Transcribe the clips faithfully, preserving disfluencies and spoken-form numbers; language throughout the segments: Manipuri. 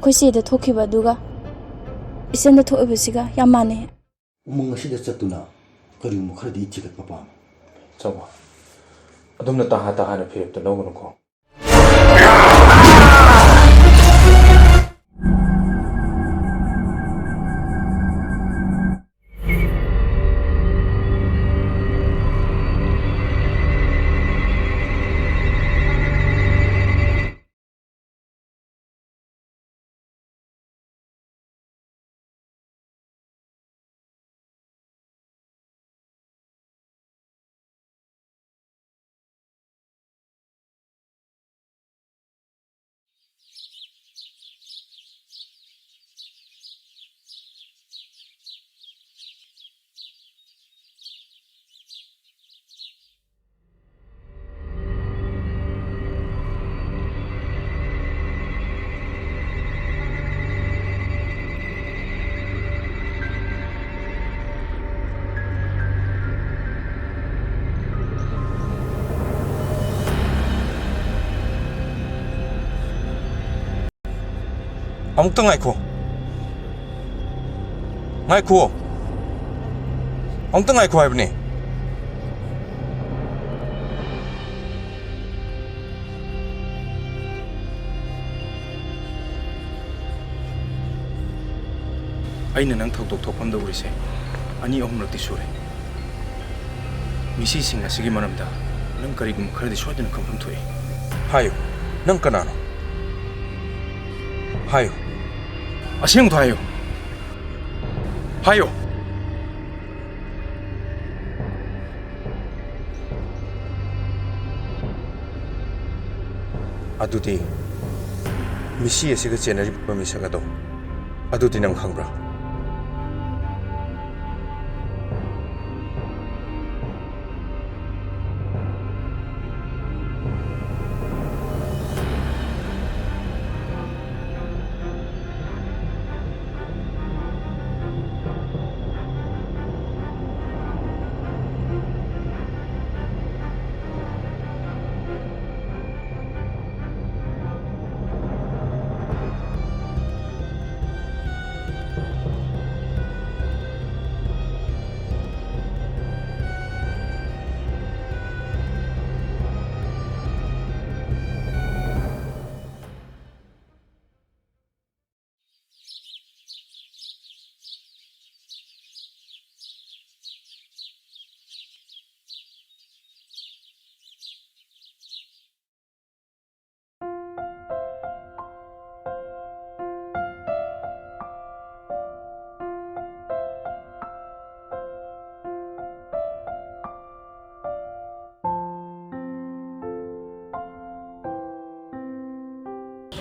ꯑꯩꯈꯣꯏ ꯆꯦꯗ ꯊꯣꯛꯈꯤꯕ ꯑꯗꯨꯒ ꯏꯆꯟꯗ ꯊꯣꯛꯏꯕꯁꯤꯒ ꯌꯥꯝ ꯃꯥꯟꯅꯩ꯫ ꯎꯃꯪ ꯑꯁꯤꯗ ꯆꯠꯇꯨꯅ ꯀꯔꯤꯒꯨꯝꯕ ꯈꯔꯗꯤ ꯊꯤꯒꯠꯄ ꯄꯥꯝꯃꯤ꯫ ꯆꯠꯂꯣ꯫ ꯑꯗꯨꯝꯅ ꯇꯍꯥ ꯇꯍꯥꯅ ꯐꯤꯔꯦꯞꯇ ꯂꯧꯒꯅꯨꯀꯣ꯫ ꯑꯃꯨꯛꯇ ꯉꯥꯏꯈꯣ꯫ ꯉꯥꯏꯈꯨꯑꯣ꯫ ꯑꯃꯨꯛꯇ ꯉꯥꯏꯈꯣ ꯍꯥꯏꯕꯅꯦ꯫ ꯑꯩꯅ ꯅꯪ ꯊꯧꯗꯣꯛ ꯊꯣꯛꯐꯝꯗ ꯎꯔꯤꯁꯦ ꯑꯅꯤ ꯑꯍꯨꯝꯂꯛꯇꯤ ꯁꯨꯔꯦ꯫ ꯃꯤꯁꯤꯁꯤꯡ ꯑꯁꯤꯒꯤ ꯃꯔꯝꯗ ꯅꯪ ꯀꯔꯤꯒꯨꯝꯕ ꯈꯔꯗꯤ ꯁꯣꯏꯗꯅ ꯈꯪꯐꯝ ꯊꯣꯛꯏ꯫ ꯍꯥꯏꯌꯨ, ꯅꯪ ꯀꯅꯥꯅꯣ? ꯍꯥꯏꯌꯨ꯫ ꯑꯁꯦꯡꯕꯗꯣ ꯍꯥꯏꯌꯨ꯫ ꯍꯥꯏꯌꯨ꯫ ꯑꯗꯨꯗꯤ ꯃꯤꯁꯤ ꯑꯁꯤꯒ ꯆꯦꯟꯅꯔꯤꯕ ꯃꯤꯁꯛ ꯑꯗꯣ, ꯑꯗꯨꯗꯤ ꯅꯪ ꯈꯪꯕ꯭ꯔꯥ?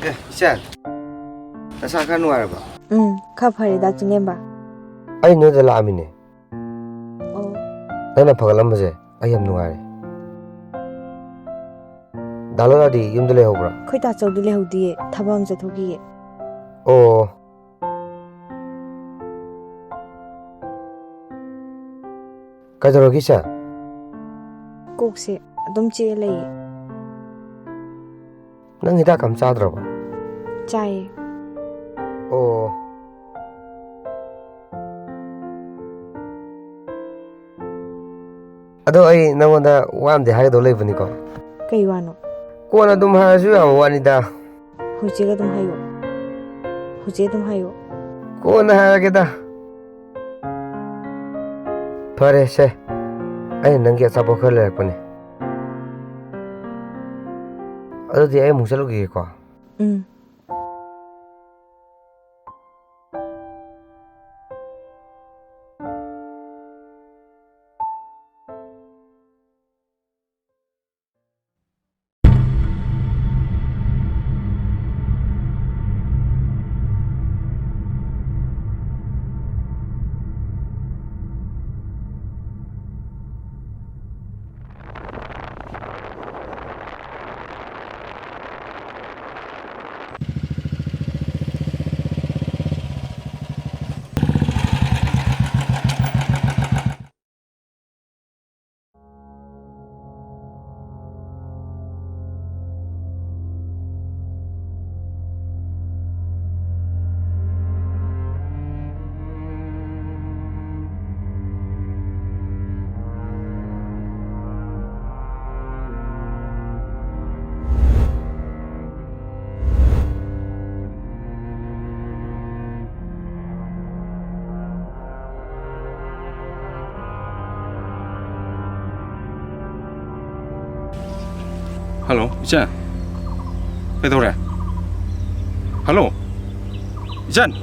ꯑꯦ, ꯏꯆꯟ, ꯅꯁꯥ ꯈꯔ ꯅꯨꯡꯉꯥꯏꯔꯕ? ꯎꯝ, ꯈꯔ ꯐꯔꯦ, ꯗꯥ ꯆꯤꯡꯂꯦꯝꯕ꯫ ꯑꯩ ꯅꯣꯏꯗ ꯂꯥꯛꯑꯝꯃꯤꯅꯦ꯫ ꯑꯣ꯫ ꯅꯪꯅ ꯐꯒꯠꯂꯝꯕꯁꯦ ꯑꯩ ꯌꯥꯝ ꯅꯨꯡꯉꯥꯏꯔꯦ꯫ ꯗꯥ ꯂꯣꯂꯥꯗꯤ ꯌꯨꯝꯗ ꯂꯩꯍꯧꯕ꯭ꯔꯥ? ꯑꯩꯈꯣꯏ ꯇꯥꯆꯧꯗꯤ ꯂꯩꯍꯧꯗꯤꯌꯦ, ꯊꯕꯛ ꯑꯃ ꯆꯠꯊꯣꯛꯈꯤꯌꯦ꯫ ꯑꯣ꯫ ꯀꯩꯗꯧꯔꯒꯦ, ꯏꯆꯟ? ꯀꯣꯛꯁꯦ ꯑꯗꯨꯝ ꯆꯤꯛꯑ ꯂꯩꯌꯦ꯫ ꯅꯪ ꯍꯤꯗꯥꯛ ꯑꯝ ꯆꯥꯗ꯭ꯔꯕꯣ? ꯆꯥꯏꯌꯦ꯫ ꯑꯣ꯫ ꯑꯗꯣ ꯑꯩ ꯅꯪꯉꯣꯟꯗ ꯋꯥ ꯑꯝꯗꯤ ꯍꯥꯏꯒꯗꯧ ꯂꯩꯕꯅꯤꯀꯣ꯫ ꯀꯩ ꯋꯥꯅꯣ? ꯀꯣꯟꯅ ꯑꯗꯨꯝ ꯍꯥꯏꯔꯁꯨ ꯌꯥꯕ ꯋꯥꯅꯤꯗ꯫ ꯍꯧꯖꯤꯛ ꯑꯗꯨꯝ ꯍꯥꯏꯌꯣ꯫ ꯍꯧꯖꯤꯛ ꯑꯗꯨꯝ ꯍꯥꯏꯌꯣ꯫ ꯀꯣꯟꯅ ꯍꯥꯏꯔꯒꯦꯗ꯫ ꯐꯔꯦ ꯁꯦ, ꯑꯩꯅ ꯅꯪꯒꯤ ꯑꯆꯥꯄꯣꯠ ꯈꯔ ꯂꯩꯔꯛꯄꯅꯦ꯫ ꯑꯗꯨꯗꯤ ꯑꯩ ꯑꯃꯨꯛ ꯆꯠꯂꯨꯈꯤꯒꯦꯀꯣ꯫ ꯎꯝ꯫ ꯍꯜꯂꯣ, ꯏꯆꯟ꯫ ꯀꯩꯗꯧꯔꯦ? ꯍꯜꯂꯣ, ꯏꯆꯟ꯫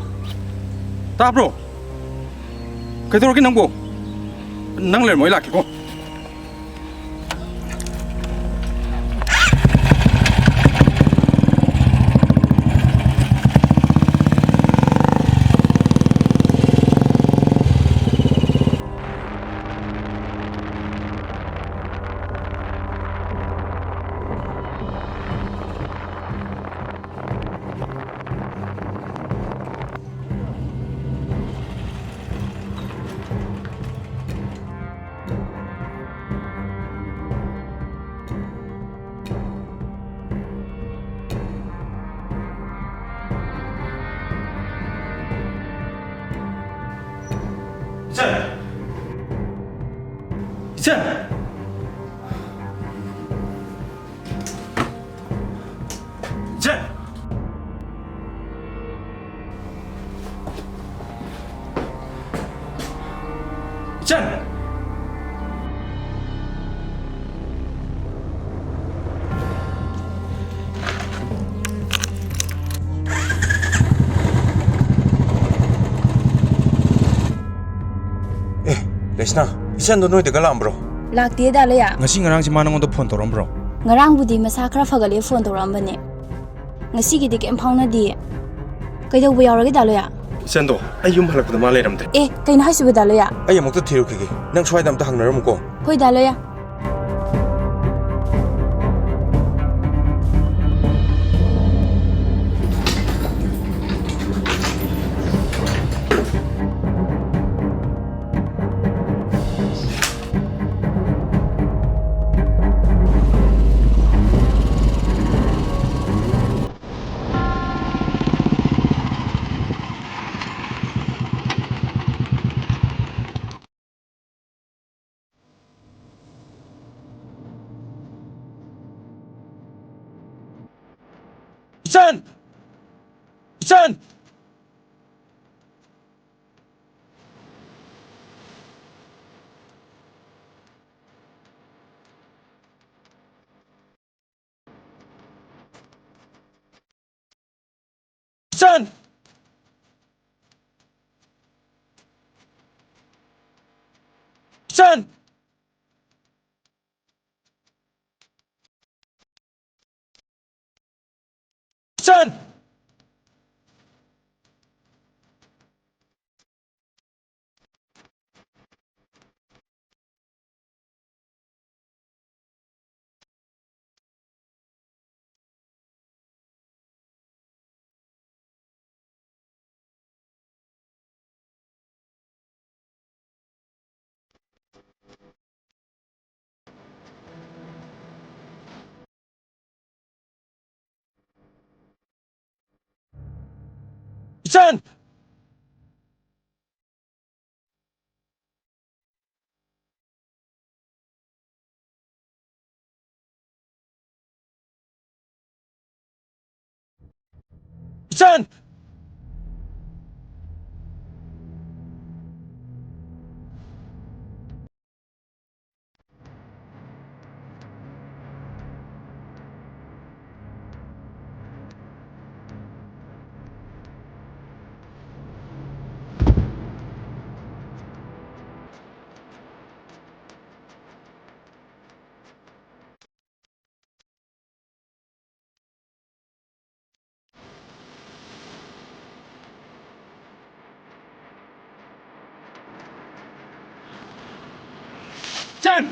ꯇꯥꯕ꯭ꯔꯣ? ꯀꯩꯗꯧꯔꯒꯦ ꯅꯪꯕꯣ? ꯅꯪ ꯂꯩꯔꯝꯃꯣ, ꯑꯩ ꯂꯥꯛꯀꯦꯀꯣ꯫ ꯏꯆꯟ! ꯏꯆꯟ! ꯏꯆꯟ! ꯑꯦ, ꯂꯩꯁꯅꯥ, ꯏꯆꯟꯗꯣ ꯅꯣꯏꯗꯒ ꯂꯥꯛꯑꯝꯕ꯭ꯔꯣ? ꯂꯥꯛꯇꯦ, ꯗꯥ ꯂꯣꯌꯥ꯫ ꯉꯁꯤ ꯉꯔꯥꯡꯁꯤ ꯃꯥ ꯅꯉꯣꯟꯗ ꯐꯣꯟ ꯇꯧꯔꯛꯑꯝꯕ꯭ꯔꯣ? ꯉꯔꯥꯡꯕꯨꯗꯤ ꯃꯁꯥ ꯈꯔ ꯐꯒꯠꯂꯦ ꯐꯣꯟ ꯇꯧꯔꯛꯑꯝꯕꯅꯦ꯫ ꯉꯁꯤꯒꯤꯗꯤ ꯀꯩꯝ ꯐꯥꯎꯅꯗꯤꯌꯦ꯫ ꯀꯩꯗꯧꯕ ꯌꯥꯎꯔꯒꯦ, ꯗꯥ ꯂꯣꯌꯥ? ꯏꯆꯟꯗꯣ ꯑꯩ ꯌꯨꯝ ꯍꯜꯂꯛꯄꯗ ꯃꯥ ꯂꯩꯔꯝꯗ꯭ꯔꯦ꯫ ꯑꯦ, ꯀꯩꯅꯣ ꯍꯥꯏꯁꯤꯕꯨ, ꯗꯥ ꯂꯣꯌꯥ? ꯑꯩ ꯑꯃꯨꯛꯇ ꯊꯤꯔꯨꯈꯤꯒꯦ꯫ ꯅꯪ ꯁ꯭ꯋꯥꯏꯗ ꯑꯝꯇ ꯍꯪꯅꯔꯝꯃꯨꯀꯣ꯫ ꯍꯣꯏ, ꯗꯥ ꯂꯣꯌꯥ꯫ ꯏꯆꯟ! ꯏꯆꯟ! ꯏꯆꯟ! ꯏꯆꯟ! ꯏꯆꯟ! ꯏꯆꯟ! ꯏꯆꯟ! ꯏꯆꯟ!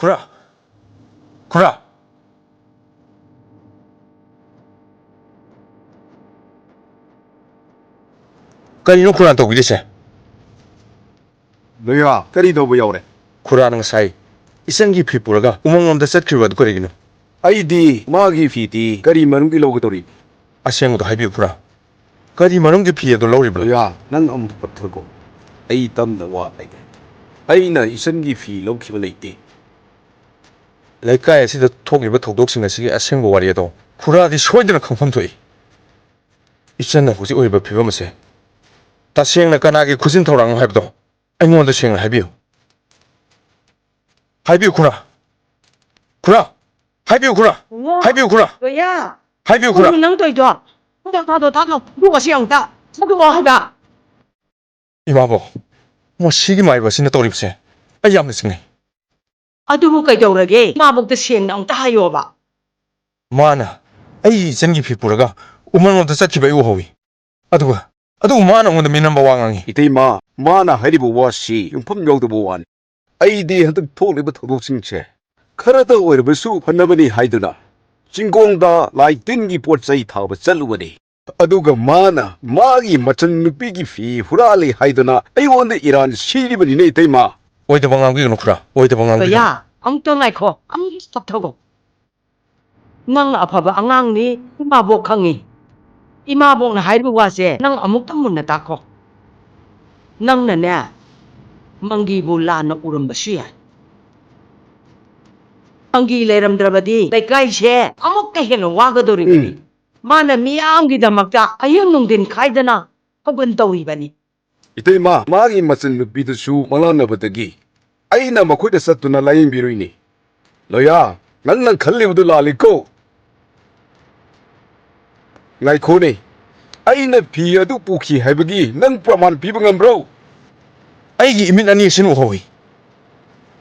ꯈꯨꯔꯥ! ꯈꯨꯔꯥ! ꯀꯔꯤꯅꯣ ꯈꯨꯔꯥꯅ ꯇꯧꯕꯤꯔꯤꯁꯦ? ꯂꯣꯌꯥ, ꯀꯔꯤ ꯇꯧꯕ ꯌꯥꯎꯔꯦ? ꯈꯨꯔꯥꯅ ꯉꯁꯥꯏ ꯏꯆꯟꯒꯤ ꯐꯤ ꯄꯨꯔꯒ ꯎꯃꯪꯂꯣꯝꯗ ꯆꯠꯈ꯭ꯔꯤꯕ ꯑꯗꯨ ꯀꯔꯤꯒꯤꯅꯣ? ꯑꯩꯗꯤ ꯃꯥꯒꯤ ꯐꯤꯗꯤ ꯀꯔꯤ ꯃꯔꯝꯒꯤ ꯂꯧꯒꯗꯧꯔꯤ? ꯑꯁꯦꯡꯕꯗꯣ ꯍꯥꯏꯕꯤꯌꯨ ꯈꯨꯔꯥ꯫ ꯀꯔꯤ ꯃꯔꯝꯒꯤ ꯐꯤ ꯑꯗꯨ ꯂꯧꯔꯤꯕꯅꯣ? ꯂꯣꯌꯥ, ꯅꯪ ꯑꯃꯨꯛ ꯄꯠꯊꯣꯛꯈꯣ꯫ ꯑꯩ ꯇꯝꯅ ꯋꯥ ꯍꯥꯏꯒꯦ꯫ ꯑꯩꯅ ꯏꯆꯟꯒꯤ ꯐꯤ ꯂꯧꯈꯤꯕ ꯂꯩꯇꯦ꯫ ꯂꯩꯀꯥꯏ ꯑꯁꯤꯗ ꯊꯣꯛꯂꯤꯕ ꯊꯧꯗꯣꯛꯁꯤꯡ ꯑꯁꯤꯒꯤ ꯑꯁꯦꯡꯕ ꯋꯥꯔꯤ ꯑꯗꯣ ꯈꯨꯔꯥꯗꯤ ꯁꯣꯏꯗꯅ ꯈꯪꯐꯝ ꯊꯣꯛꯏ꯫ ꯏꯆꯟꯅ ꯍꯧꯖꯤꯛ ꯑꯣꯏꯔꯤꯕ ꯐꯤꯕꯝ ꯑꯁꯦ ꯇꯁꯦꯡꯅ ꯀꯅꯥꯒꯤ ꯈꯨꯖꯤꯟ ꯊꯧꯔꯥꯡꯅꯣ ꯍꯥꯏꯕꯗꯣ ꯑꯩꯉꯣꯟꯗ ꯁꯦꯡꯅ ꯍꯥꯏꯕꯤꯌꯨ꯫ ꯍꯥꯏꯕꯤꯌꯨ ꯈꯨꯔꯥ꯫ ꯈꯨꯔꯥ! ꯍꯥꯏꯕꯤꯌꯨ ꯈꯨꯔꯥ! ꯏꯕꯨꯡꯉꯣ! ꯍꯥꯏꯕꯤꯌꯨ ꯈꯨꯔꯥ! ꯂꯣꯌꯥ! ꯍꯥꯏꯕꯤꯌꯨ ꯈꯨꯔꯥ! ꯀꯩꯅꯣ ꯅꯪ ꯇꯧꯔꯤꯗꯣ? ꯑꯝꯇ ꯊꯥꯗꯣꯛꯑꯣ, ꯊꯥꯗꯣꯛꯑꯣ꯫ ꯏꯕꯨꯡꯉꯣ, ꯁꯤ ꯑꯝꯇ ꯊꯥꯗꯣꯛꯑꯣ ꯍꯥꯏꯕ꯫ ꯏꯃꯥꯕꯣꯛ, ꯃꯁꯤꯒꯤ ꯃꯥꯏꯕ ꯑꯁꯤꯅ ꯇꯧꯔꯤꯕꯁꯦ ꯑꯩ ꯌꯥꯝꯅ ꯆꯤꯡꯅꯩ꯫ ꯑꯗꯨꯕꯨ ꯀꯩꯗꯧꯔꯒꯦ? ꯏꯃꯥꯕꯣꯛꯇ ꯁꯦꯡꯅ ꯑꯝꯇ ꯍꯥꯏꯌꯣꯕ꯫ ꯃꯥꯅ ꯑꯩꯒꯤ ꯏꯆꯟꯒꯤ ꯐꯤ ꯄꯨꯔꯒ ꯎꯃꯪꯂꯣꯝꯗ ꯆꯠꯈꯤꯕ ꯑꯩ ꯎꯍꯧꯏ꯫ ꯑꯗꯨꯒ, ꯑꯗꯨꯒ ꯃꯥꯅ ꯑꯩꯉꯣꯟꯗ ꯃꯤꯅꯝꯕ ꯋꯥ ꯉꯥꯡꯉꯤ꯫ ꯏꯇꯩꯃ, ꯃꯥꯅ ꯍꯥꯏꯔꯤꯕ ꯋꯥꯁꯤ ꯌꯨꯝꯐꯝ ꯌꯥꯎꯗꯕ ꯋꯥꯅꯤ꯫ ꯑꯩꯗꯤ ꯍꯟꯗꯛ ꯊꯣꯛꯂꯤꯕ ꯊꯧꯗꯣꯛꯁꯤꯡꯁꯦ ꯈꯔꯇ ꯑꯣꯏꯔꯕꯁꯨ ꯐꯅꯕꯅꯤ ꯍꯥꯏꯗꯨꯅ ꯆꯤꯡꯒꯣꯡꯗ ꯂꯥꯏ ꯇꯤꯟꯒꯤ ꯄꯣꯠ ꯆꯩ ꯊꯥꯕ ꯆꯠꯂꯨꯕꯅꯤ꯫ ꯑꯗꯨꯒ ꯃꯥꯅ ꯃꯥꯒꯤ ꯃꯆꯟꯅꯨꯄꯤꯒꯤ ꯐꯤ ꯍꯨꯔꯥꯜꯂꯤ ꯍꯥꯏꯗꯨꯅ ꯑꯩꯉꯣꯟꯗ ꯏꯔꯥꯟ ꯁꯤꯔꯤꯕꯅꯤꯅꯦ, ꯏꯇꯩꯃ꯫ ꯑꯣꯏꯗꯕ ꯉꯥꯡꯕꯤꯒꯅꯨ ꯈꯨꯔꯥ, ꯑꯣꯏꯗꯕ ꯉꯥꯡꯕꯤꯒꯅꯨ꯫ ꯂꯣꯌꯥ, ꯑꯃꯨꯛꯇ ꯉꯥꯏꯈꯣ, ꯑꯃꯨꯛꯇ ꯇꯞꯊꯧꯑꯣ꯫ ꯅꯪ ꯑꯐꯕ ꯑꯉꯥꯡꯅꯤ, ꯏꯃꯥꯕꯣꯛ ꯈꯪꯉꯤ꯫ ꯏꯃꯥꯕꯣꯛꯅ ꯍꯥꯏꯔꯤꯕ ꯋꯥꯁꯦ ꯅꯪ ꯑꯃꯨꯛꯇ ꯃꯨꯟꯅ ꯇꯥꯈꯣ꯫ ꯅꯪꯅꯅꯦ, ꯃꯪꯒꯤꯕꯨ ꯂꯥꯟꯅ ꯎꯔꯝꯕꯁꯨ ꯌꯥꯏ꯫ ꯃꯪꯒꯤ ꯂꯩꯔꯝꯗ꯭ꯔꯕꯗꯤ ꯂꯩꯀꯥꯏꯁꯦ ꯑꯃꯨꯛꯀ ꯍꯦꯟꯅ ꯋꯥꯒꯗꯧꯔꯤꯕꯅꯤ꯫ ꯎꯝ꯫ ꯃꯥꯅ ꯃꯤꯌꯥꯝꯒꯤꯗꯃꯛꯇ ꯑꯌꯨꯛ ꯅꯨꯡꯊꯤꯟ ꯈꯥꯏꯗꯅ ꯊꯧꯒꯜ ꯇꯧꯔꯤꯕꯅꯤ꯫ ꯏꯇꯩꯃ, ꯃꯥꯒꯤ ꯃꯆꯟꯅꯨꯄꯤꯗꯨꯁꯨ ꯃꯪꯂꯥꯟꯅꯕꯗꯒꯤ ꯑꯩꯅ ꯃꯈꯣꯏꯗ ꯆꯠꯇꯨꯅ ꯂꯥꯌꯦꯡꯕꯤꯔꯨꯏꯅꯤ꯫ ꯂꯣꯌꯥ, ꯅꯪꯅ ꯈꯜꯂꯤꯕꯗꯨ ꯂꯥꯜꯂꯤꯀꯣ꯫ ꯉꯥꯏꯈꯣꯅꯦ, ꯑꯩꯅ ꯐꯤ ꯑꯗꯨ ꯄꯨꯈꯤ ꯍꯥꯏꯕꯒꯤ ꯅꯪ ꯄ꯭ꯔꯃꯥꯟ ꯄꯤꯕ ꯉꯝꯕ꯭ꯔꯣ? ꯑꯩꯒꯤ ꯏꯃꯤꯠ ꯑꯅꯤ ꯑꯁꯤꯅ ꯎꯍꯧꯏ꯫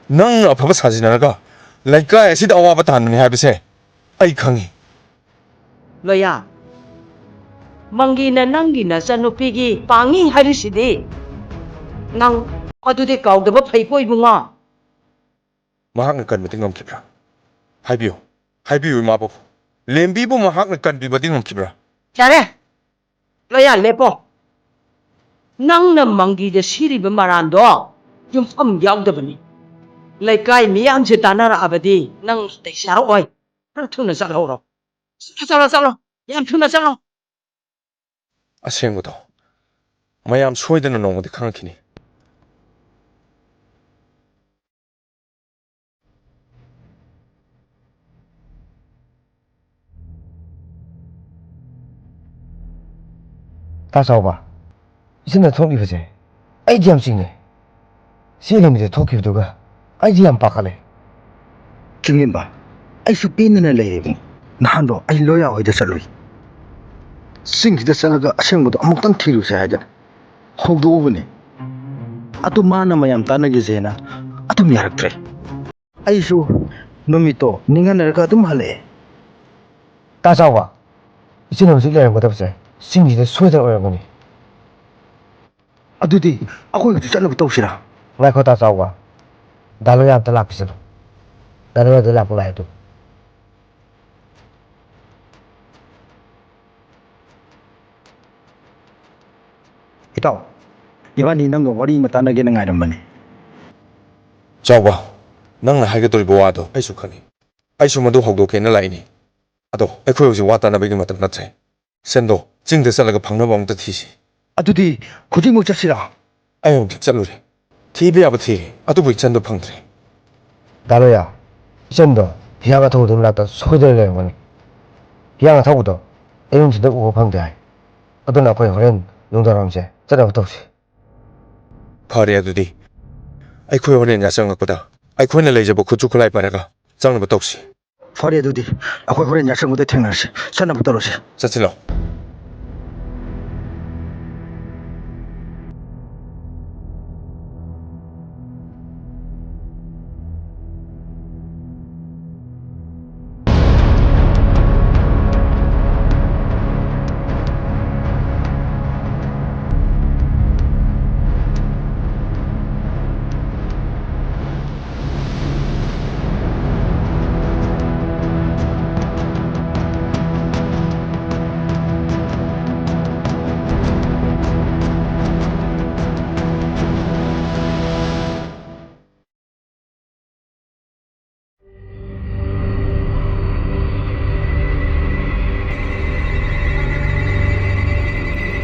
ꯅꯪꯅ ꯑꯐꯕ ꯁꯥꯖꯤꯟꯅꯔꯒ ꯂꯩꯀꯥꯏ ꯑꯁꯤꯗ ꯑꯋꯥꯕ ꯇꯥꯍꯟꯕꯅꯤ ꯍꯥꯏꯕꯁꯦ ꯑꯩ ꯈꯪꯉꯤ꯫ ꯂꯣꯌꯥ, ꯃꯪꯒꯤꯅ ꯅꯪꯒꯤ ꯅꯆꯟꯅꯨꯄꯤꯒꯤ ꯄꯥꯡꯉꯤ ꯍꯥꯏꯔꯤꯁꯤꯗꯤ ꯅꯪ ꯑꯗꯨꯗꯤ ꯀꯥꯎꯗꯕ ꯐꯩꯀꯣ, ꯏꯕꯨꯡꯉꯣ꯫ ꯃꯍꯥꯛꯅ ꯀꯟꯕꯗꯤ ꯉꯝꯈꯤꯕ꯭ꯔꯥ? ꯍꯥꯏꯕꯤꯌꯨ, ꯍꯥꯏꯕꯤꯌꯨ, ꯏꯃꯥꯕꯣꯛ꯫ ꯂꯦꯝꯕꯤꯕꯨ ꯃꯍꯥꯛꯅ ꯀꯟꯕꯤꯕꯗꯤ ꯉꯝꯈꯤꯕ꯭ꯔꯥ? ꯌꯥꯔꯦ! ꯂꯣꯌꯥ, ꯂꯦꯞꯄꯣ꯫ ꯅꯪꯅ ꯃꯪꯒꯤꯗ ꯁꯤꯔꯤꯕ ꯃꯔꯥꯟꯗꯣ ꯌꯨꯝꯐꯝ ꯌꯥꯎꯗꯕꯅꯤ꯫ ꯂꯩꯀꯥꯏ ꯃꯤꯌꯥꯝꯁꯦ ꯇꯥꯟꯅꯔꯛꯑꯕꯗꯤ ꯅꯪ ꯅꯥꯇꯩ ꯆꯥꯔꯛꯑꯣꯏ꯫ ꯈꯔ ꯊꯨꯅ ꯆꯠꯍꯧꯔꯣ꯫ ꯆꯠꯂꯣ, ꯆꯠꯂꯣ, ꯆꯠꯂꯣ꯫ ꯌꯥꯝ ꯊꯨꯅ ꯆꯠꯂꯣ꯫ ꯑꯁꯦꯡꯕꯗꯣ ꯃꯌꯥꯝ ꯁꯣꯏꯗꯅ ꯅꯣꯡꯃꯗꯤ ꯈꯪꯉꯛꯈꯤꯅꯤ꯫ ꯇꯥ ꯆꯥꯎꯕ, ꯏꯆꯟꯅ ꯊꯣꯛꯂꯤꯕꯁꯦ ꯑꯩꯗꯤ ꯌꯥꯝ ꯆꯤꯡꯅꯩ꯫ ꯁꯤ ꯂꯝꯕꯤꯗ ꯊꯣꯛꯈꯤꯕꯗꯨꯒ ꯑꯩꯗꯤ ꯌꯥꯝ ꯄꯥꯈꯠꯂꯦ꯫ ꯆꯤꯡꯂꯦꯝꯕ, ꯑꯩꯁꯨ ꯄꯦꯟꯗꯅ ꯂꯩꯔꯤꯕꯅꯤ꯫ ꯅꯍꯥꯟꯗꯣ ꯑꯩ ꯂꯣꯌꯥ ꯍꯣꯏꯗ ꯆꯠꯂꯨꯏ꯫ ꯆꯤꯡꯁꯤꯗ ꯆꯠꯂꯒ ꯑꯁꯦꯡꯕꯗꯣ ꯑꯃꯨꯛꯇꯪ ꯊꯤꯔꯨꯁꯦ ꯍꯥꯏꯗꯅ ꯍꯧꯗꯣꯛꯎꯕꯅꯤ꯫ ꯑꯗꯨ ꯃꯥꯅ ꯃꯌꯥꯝ ꯇꯥꯟꯅꯒꯦꯁꯦꯅ ꯑꯗꯨꯝ ꯌꯥꯔꯛꯇ꯭ꯔꯦ꯫ ꯑꯩꯁꯨ ꯅꯨꯃꯤꯠꯇꯣ ꯅꯤꯡꯍꯟꯅꯔꯒ ꯑꯗꯨꯝ ꯍꯜꯂꯛꯑꯦ꯫ ꯇꯥ ꯆꯥꯎꯕ, ꯏꯆꯦꯅ ꯍꯧꯖꯤꯛ ꯂꯩꯔꯝꯒꯗꯕꯁꯦ ꯆꯤꯡꯁꯤꯗ ꯁꯣꯏꯗꯅ ꯑꯣꯏꯔꯝꯒꯅꯤ꯫ ꯑꯗꯨꯗꯤ ꯑꯩꯈꯣꯏ ꯍꯧꯖꯤꯛ ꯆꯠꯅꯕ ꯇꯧꯁꯤꯔꯥ? ꯉꯥꯏꯈꯣ ꯇꯥ ꯆꯥꯎꯕ, ꯗꯥ ꯂꯣꯌꯥ ꯑꯝꯇ ꯂꯥꯛꯄꯤꯁꯅꯨ꯫ ꯗꯥ ꯂꯣꯌꯥꯗ ꯂꯥꯛꯄ ꯉꯥꯏ ꯑꯗꯨ꯫ ꯏꯇꯥꯎ, ꯏꯕꯥꯅꯤ ꯅꯪꯒ ꯋꯥꯔꯤ ꯑꯃ ꯇꯥꯟꯅꯒꯦꯅ ꯉꯥꯏꯔꯝꯕꯅꯤ꯫ ꯆꯥꯎꯕ, ꯅꯪꯅ ꯍꯥꯏꯒꯗꯧꯔꯤꯕ ꯋꯥꯗꯣ ꯑꯩꯁꯨ ꯈꯪꯉꯤ꯫ ꯑꯩꯁꯨ ꯃꯗꯨ ꯍꯧꯗꯣꯛꯀꯦꯅ ꯂꯥꯛꯏꯅꯤ꯫ ꯑꯗꯣ ꯑꯩꯈꯣꯏ ꯍꯧꯖꯤꯛ ꯋꯥ ꯇꯥꯟꯅꯕꯒꯤ ꯃꯇꯝ ꯅꯠꯇ꯭ꯔꯦ꯫ ꯁꯦꯟꯗꯣ ꯆꯤꯡꯗ ꯆꯠꯂꯒ ꯐꯪꯅꯕ ꯑꯃꯨꯛꯇ ꯊꯤꯁꯤ꯫ ꯑꯗꯨꯗꯤ ꯍꯧꯖꯤꯛꯃꯛ ꯆꯠꯁꯤꯔꯥ? ꯑꯩ ꯑꯃꯨꯛꯇ ꯆꯠꯂꯨꯔꯦ꯫ ꯊꯤꯕ ꯌꯥꯕ ꯊꯤꯔꯦ, ꯑꯗꯨꯕꯨ ꯏꯆꯟꯗꯣ ꯐꯪꯗ꯭ꯔꯦ꯫ ꯗꯥ ꯂꯣꯌꯥ, ꯏꯆꯟꯗꯣ ꯍꯤꯌꯥꯡ ꯑꯊꯧꯕꯗꯨꯒꯤ ꯃꯅꯥꯛꯇ ꯁꯣꯏꯗꯅ ꯂꯩꯔꯝꯒꯅꯤ꯫ ꯍꯤꯌꯥꯡ ꯑꯊꯧꯕꯗꯣ ꯑꯌꯨꯛ ꯅꯨꯡꯊꯤꯜꯗ ꯎꯕ ꯐꯪꯗꯦ ꯍꯥꯏ꯫ ꯑꯗꯨꯅ ꯑꯩꯈꯣꯏ ꯍꯣꯔꯦꯟ ꯅꯨꯡꯗꯥꯡꯋꯥꯏꯔꯝꯁꯦ ꯆꯠꯅꯕ ꯇꯧꯁꯤ꯫ ꯐꯔꯦ ꯑꯗꯨꯗꯤ꯫ ꯑꯩꯈꯣꯏ ꯍꯣꯔꯦꯟ ꯌꯥꯆꯪꯉꯛꯄꯗ ꯑꯩꯈꯣꯏꯅ ꯂꯩꯖꯕ ꯈꯨꯠꯁꯨ ꯈꯨꯠꯂꯥꯏ ꯄꯥꯏꯔꯒ ꯆꯪꯅꯕ ꯇꯧꯁꯤ꯫ ꯐꯔꯦ ꯑꯗꯨꯗꯤ, ꯑꯩꯈꯣꯏ ꯍꯣꯔꯦꯟ ꯌꯥꯆꯪꯕꯗ ꯊꯦꯡꯅꯔꯁꯤ, ꯆꯠꯅꯕ ꯇꯧꯔꯁꯤ꯫ ꯆꯠꯁꯤꯜꯂꯣ꯫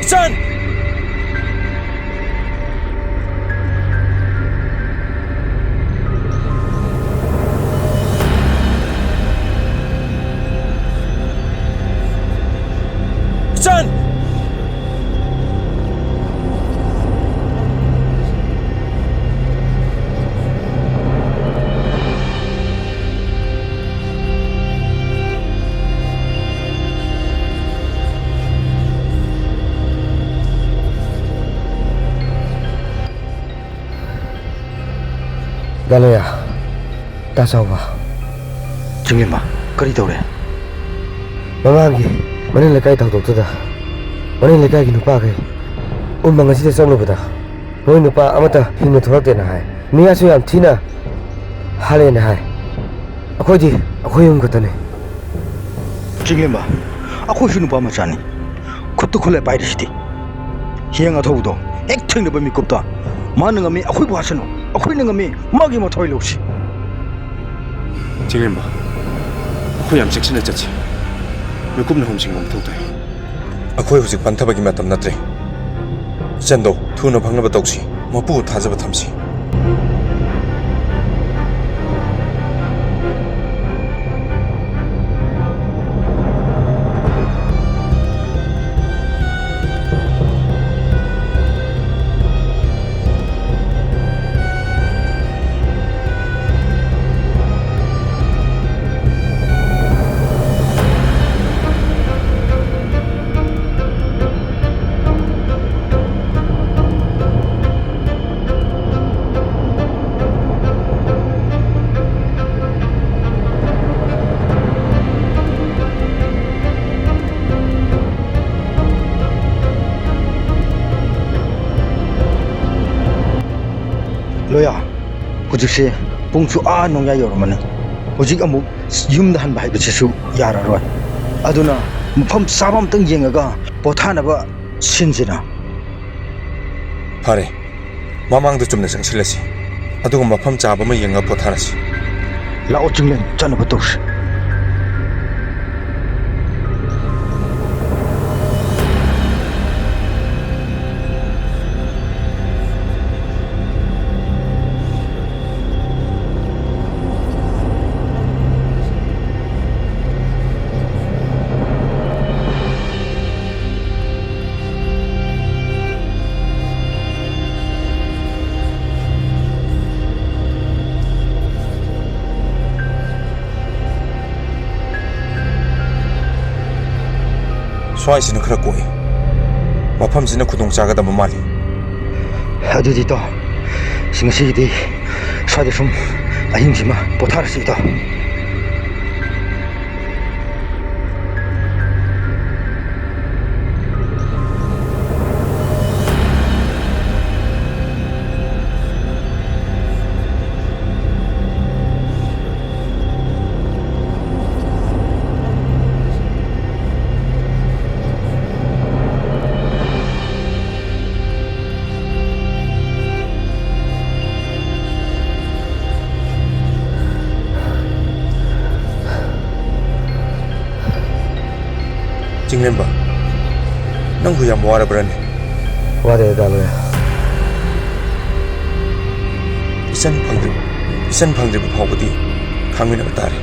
ꯏꯆꯟ! ꯏꯆꯟ! ꯗꯥ ꯂꯣꯌꯥ, ꯗꯥ ꯆꯥꯎꯕ꯫ ꯆꯤꯡꯂꯦꯝꯕ, ꯀꯔꯤ ꯇꯧꯔꯦ? ꯃꯃꯥꯡꯒꯤ ꯃꯅꯤꯡ ꯂꯩꯀꯥꯏ ꯊꯧꯗꯣꯛꯇꯨꯗ ꯃꯅꯤꯡ ꯂꯩꯀꯥꯏꯒꯤ ꯅꯨꯄꯥꯈꯩ ꯎꯃꯪ ꯑꯁꯤꯗ ꯆꯪꯂꯨꯕꯗ ꯃꯣꯏ ꯅꯨꯄꯥ ꯑꯃꯠꯇ ꯍꯤꯡꯅ ꯊꯣꯛꯂꯛꯇꯦꯅ ꯍꯥꯏ꯫ ꯃꯤꯌꯥꯁꯨ ꯌꯥꯝ ꯊꯤꯅ ꯍꯥꯠꯂꯦꯅ ꯍꯥꯏ꯫ ꯑꯩꯈꯣꯏꯗꯤ ꯑꯩꯈꯣꯏ ꯑꯍꯨꯝ ꯈꯛꯇꯅꯤ꯫ ꯆꯤꯡꯂꯦꯝꯕ, ꯑꯩꯈꯣꯏꯁꯨ ꯅꯨꯄꯥ ꯃꯆꯥꯅꯤ꯫ ꯈꯨꯠꯇ ꯈꯨꯠꯂꯥꯏ ꯄꯥꯏꯔꯤꯁꯤꯗꯤ꯫ ꯍꯌꯦꯡ ꯑꯊꯧꯕꯗꯣ ꯍꯦꯛ ꯊꯦꯡꯅꯕ ꯃꯤꯀꯨꯞꯇ ꯃꯥꯅ ꯉꯝꯃꯤ ꯑꯩꯈꯣꯏꯕꯨ ꯍꯥꯠꯁꯅꯨ, ꯑꯩꯈꯣꯏꯅ ꯉꯝꯃꯤ ꯃꯥꯒꯤ ꯃꯊ꯭ꯋꯥꯏ ꯂꯧꯁꯤ꯫ ꯆꯤꯡꯂꯦꯝꯕ, ꯑꯩꯈꯣꯏ ꯌꯥꯝ ꯆꯦꯛꯁꯤꯟꯅ ꯆꯠꯁꯤ꯫ ꯃꯤꯀꯨꯞꯅ ꯍꯨꯝꯁꯤꯡꯕ ꯃꯊꯧ ꯇꯥꯏ꯫ ꯑꯩꯈꯣꯏ ꯍꯧꯖꯤꯛ ꯄꯟꯊꯕꯒꯤ ꯃꯇꯝ ꯅꯠꯇ꯭ꯔꯦ꯫ ꯏꯆꯟꯗꯣ ꯊꯨꯅ ꯐꯪꯅꯕ ꯇꯧꯁꯤ꯫ ꯃꯄꯨ ꯊꯥꯖꯕ ꯊꯝꯁꯤ꯫ ꯂꯣꯌꯥ, ꯍꯧꯖꯤꯛꯁꯦ ꯄꯨꯡꯁꯨ ꯑꯥ ꯅꯣꯡꯌꯥꯏ ꯌꯧꯔꯝꯃꯅꯤ꯫ ꯍꯧꯖꯤꯛ ꯑꯃꯨꯛ ꯌꯨꯝꯗ ꯍꯟꯕ ꯍꯥꯏꯕꯁꯤꯁꯨ ꯌꯥꯔꯔꯣꯏ꯫ ꯑꯗꯨꯅ ꯃꯐꯝ ꯆꯥꯕ ꯑꯝꯇꯪ ꯌꯦꯡꯉꯒ ꯄꯣꯊꯥꯅꯕ ꯁꯤꯟꯁꯤꯅ꯫ ꯐꯔꯦ, ꯃꯃꯥꯡꯗ ꯆꯨꯝꯅ ꯆꯪꯁꯤꯜꯂꯁꯤ, ꯑꯗꯨꯒ ꯃꯐꯝ ꯆꯥꯕ ꯑꯃ ꯌꯦꯡꯉ ꯄꯣꯊꯥꯔꯁꯤ꯫ ꯂꯥꯛꯑꯣ ꯆꯤꯡꯂꯦꯟ, ꯆꯠꯅꯕ ꯇꯧꯁꯤ꯫ ꯁ꯭ꯋꯥꯏꯁꯤꯅ ꯈꯔ ꯀꯣꯛꯏ꯫ ꯃꯐꯝꯁꯤꯅ ꯈꯨꯗꯣꯡ ꯆꯥꯒꯗꯕ ꯃꯥꯜꯂꯤ꯫ ꯑꯗꯨꯗꯤ ꯏꯇꯥꯎ, ꯉꯁꯤꯒꯤꯗꯤ ꯁ꯭ꯋꯥꯏꯗ ꯁꯨꯝ ꯑꯍꯤꯡꯁꯤꯃ ꯄꯣꯊꯥꯔꯁꯤ ꯏꯇꯥꯎ꯫ ꯅꯤꯡꯂꯦꯝꯕ, ꯅꯪꯕꯨ ꯌꯥꯝ ꯋꯥꯔꯕ꯭ꯔꯅꯦ? ꯋꯥꯔꯦ ꯗꯥ ꯂꯣꯌꯔ꯫ ꯏꯆꯟ ꯐꯪꯗ꯭ꯔꯤꯕ, ꯏꯆꯟ ꯐꯪꯗ꯭ꯔꯤꯕ ꯐꯥꯎꯕꯗꯤ ꯈꯥꯡꯃꯤꯟꯅꯕ ꯇꯥꯔꯦ꯫